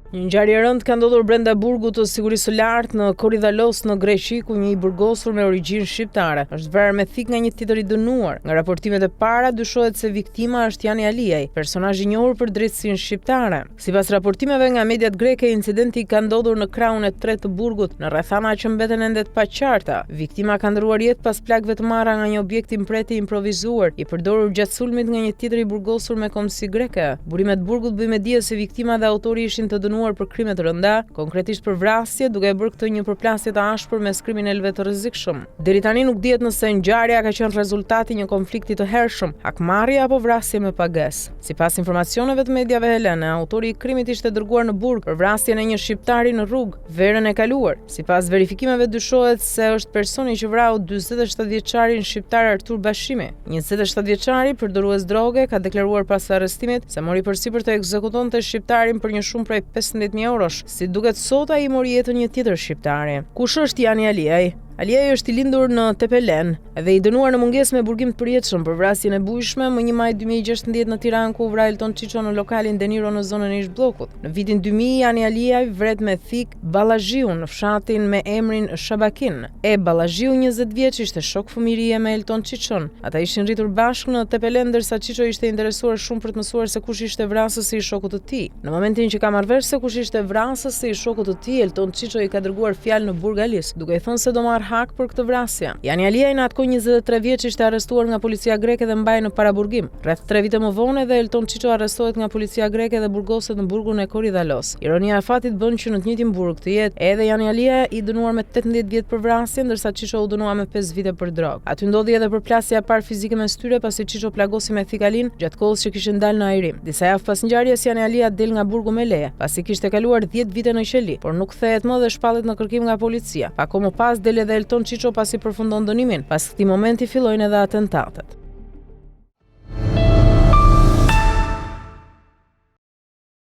Një ngjarje e rëndë ka ndodhur brenda burgut të sigurisë së lartë në Koridhalos në Greqi, ku një i burgosur me origjinë shqiptare është vrarë me thikë nga një tjetër i dënuar. Nga raportimet e para dyshohet se viktima është Jani Aliaj, personazh i njohur për drejtësinë shqiptare. Sipas raportimeve nga mediat greke, incidenti ka ndodhur në krahun e tretë të burgut, në rrethana që mbeten ende të paqarta. Viktima ka ndërruar jetë pas plagëve të marra nga një objekt i mprehtë i improvizuar, i përdorur gjatë sulmit nga një tjetër i burgosur me kombësi greke. Burime të burgut bëjnë me dije se viktima dhe autori ishin të dënuar për krime të rënda, konkretisht për vrasje, duke e bërë këtë një përplasje të ashpër mes kriminelëve të rrezikshëm. Deri tani nuk dihet nëse ngjarja ka qenë rezultat i një konflikti të hershëm, hakmarrje apo vrasje me pagesë. Sipas informacioneve të mediave helene, autori i krimit ishte dërguar në burg për vrasjen e një shqiptari në rrugë verën e kaluar. Sipas verifikimeve dyshohet se është personi që vrau 47 vjeçarin shqiptar Artur Bashimi. 27 vjeçari, përdorues droge, ka deklaruar pas arrestimit se mori përsipër të ekzekutonte shqiptarin për një shumë prej 15.000 eurosh. Si duket sot ai i mori jetën një tjetër shqiptari. Kush është Jani Aliaj? Aliaj është i lindur në Tepelenë dhe i dënuar në mungesë me burgim të përjetshëm për vrasjen e bujshme më 1 maj 2016 në Tiranë ku u vra Elton Çiço në lokalin De Niro në zonën e ish-bllokut. Në vitin 2000 Jani Aliaj vret me thikë Ballazhiun në fshatin me emrin Shabakin. E Ballazhiu 20 vjeç ishte shok fëmijërie me Elton Çiçon. Ata ishin rritur bashkë në Tepelenë ndërsa Çiço ishte interesuar shumë për të mësuar se kush ishte vrasësi i shokut të tij. Në momentin që ka marrë vesh se kush ishte vrasësi i shokut të tij, Elton Çiço i ka dërguar fjalë në burg Alisë, duke i thënë se do marrë hak për këtë vrasje. Jani Aliaj në atë kohë 23 vjeç ishte arrestuar nga policia greke dhe mbahej në paraburgim. Rreth 3 vite më vonë edhe Elton Çiço arrestohet nga policia greke dhe burgoset në burgun e Koridhalos. Ironia e fatit bën që në të njëjtin burg të jetë edhe Jani Aliaj i dënuar me 18 vjet për vrasje, ndërsa Çiço u dënua me 5 vite për drogë. Aty ndodhi edhe përplasja e parë fizike mes tyre pasi Çiço plagosi me thikë Alinë gjatë kohës që kishin dalë në ajrim. Disa javë pas ngjarjes, Jani Alia del nga burgu me leje, pasi kishte kaluar 10 vite në qeli, por nuk kthehet më dhe shpallet në kërkim nga policia. Pak kohë më pas del edhe Elton Çiço pasi përfundon dënimin. Pas këtij momenti fillojnë edhe atentatet.